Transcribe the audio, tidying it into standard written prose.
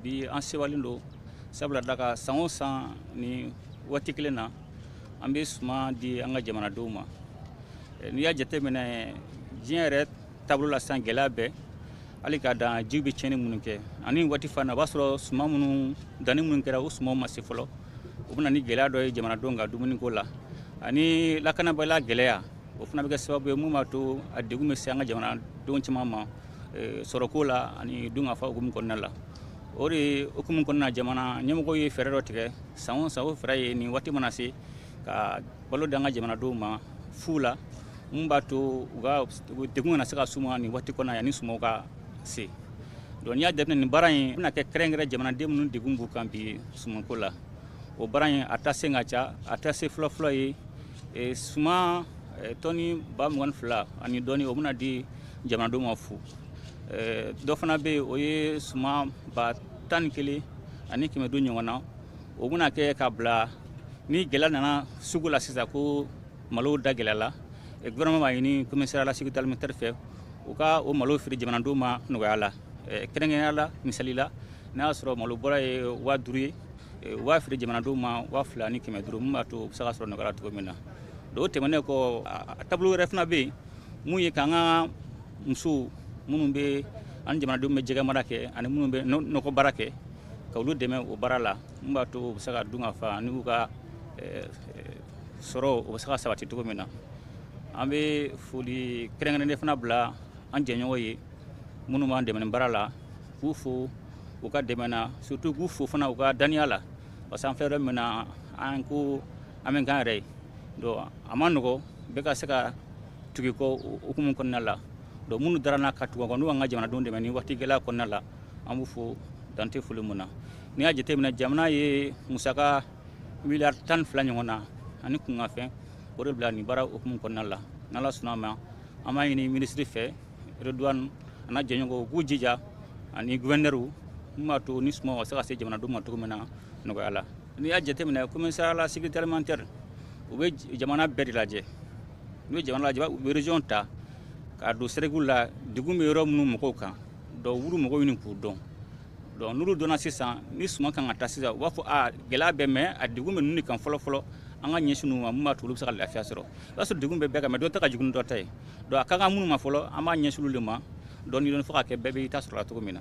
Bi an sewalen don, sabula da ka san o san ni waati kelen na, an bɛ suman di an ka jamanadenw ma. N'i y'a jateminɛ diɲɛ yɛrɛ taabolo la sisan, gɛlɛya bɛɛ hali ka dan jiw bɛ tiɲɛni minnu kɛ ani waati fana, o b'a sɔrɔ suman minnu danni minnu kɛra, o sumanw ma se fɔlɔ. O bɛ na ni gɛlɛya dɔ ye jamanadenw ka dumuniko la, ani lakanabaliya gɛlɛya, o fana bɛ kɛ sababu ye mun b'a to a degun bɛ se an ka jamanadenw caman ma sɔrɔko la ani dunkafa hukumu kɔnɔna la. O de hukumu kɔnɔna, jamana ɲɛmɔgɔw ye fɛɛrɛ dɔ tigɛ san o san. O fɛɛrɛ ye, nin waati mana se, ka balo di an ka jamanadenw ma fu la, mun b'a to u ka degun kana se ka s'u ma nin waati kɔnɔna, yanni sumanw ka se. Donc n'i y'a jateminɛ, nin baara in bɛna kɛ kɛrɛnkɛrɛn jamanaden minnu degun b'u kan bi sumanko la. O baara in, a taa sen ka ca. A taa se fɔlɔ-fɔlɔ ye suman tɔni 22,000 ani dɔɔni, o bɛna di jamanadenw ma fu. Dɔ fana bɛ yen, o ye suman 11,500 ɲɔgɔn na. O bɛna kɛ ka bila ni gɛlɛya nana sugu la sisan, ko malo da gɛlɛyala, gouvernement b'a ɲini commissariat la sécurité alimentaire fɛ, u ka o malo feere jamanadenw ma nɔgɔya la. Kɛrɛnkɛrɛnnenya la, misali la, n'a y'a sɔrɔ malo bɔra ye 5000 ye, u b'a feere jamanadenw ma 2500, mun b'a to u bɛ se ka sɔrɔ nɔgɔya la cogo min na. Donc o tɛmɛnen kɔ, a taabolo wɛrɛ fana bɛ yen, mun ye k'an ka musow minnu bɛ an jamanadenw bɛ jɛgɛ mara kɛ ani minnu bɛ nɔgɔ baara kɛ, ka olu dɛmɛ o baara la, mun b'a to u bɛ se ka dun ka fa n'u ka sɔrɔ, o bɛ se ka sabati cogo min na. An bɛ foli kɛrɛnkɛrɛnnen fana bila an jɛɲɔgɔn ye minnu b'an dɛmɛ baara la, k'u fo u ka dɛmɛ na, surtout k'u fo fana u ka daniya la, parce que an filɛ yɔrɔ min na, an ko an bɛ k'an yɛrɛ ye. Donc a ma nɔgɔ bɛɛ ka se ka tugu kɔ o hukumu kɔnɔna la. Donc minnu dara n'a ka tugu kɔ, n'u y'an ka jamanadenw dɛmɛ ni waati gɛlɛya kɔnɔna la, an b'u fo dan tɛ foli mun na. N'i y'a jateminɛ, jamana ye musaka miliyari 12 ɲɔgɔn na ani kunkanfɛn, o de bila nin baara hukumu kɔnɔna la. N'Ala sɔnna a ma, an b'a ɲini minisiri fɛ, Redouane a n'a jɛɲɔgɔnw, u k'u jija ani gouverneur, mun b'a to ni sumanw ka se ka se jamanadenw ma cogo min na nɔgɔya la. N'i y'a jateminɛ, commissariat la sécurité alimentaire, u bɛ jamana bɛɛ de lajɛ. N'u ye jamana lajɛ, u bɛ région ta k'a don cercle la, degun bɛ yɔrɔ minnu mɔgɔw kan. Donc u b'olu mɔgɔw ɲini k'u dɔn. Donc n'olu dɔnna sisan, ni suman kan ka taa sisan, u b'a fɔ a gɛlɛya bɛ mɛ, a degun bɛ ninnu de kan fɔlɔ fɔlɔ, an ka ɲɛsin ninnu ma, mun b'a to olu bɛ se ka lafiya sɔrɔ. O b'a sɔrɔ degun bɛ bɛɛ kan, mɛ dɔ ta ka jugu ni dɔ ta ye. Donc a ka kan minnu ma fɔlɔ, an b'a ɲɛsin olu de ma dɔɔni dɔɔni, fo ka kɛ bɛɛ b'i ta sɔrɔ la cogo min na.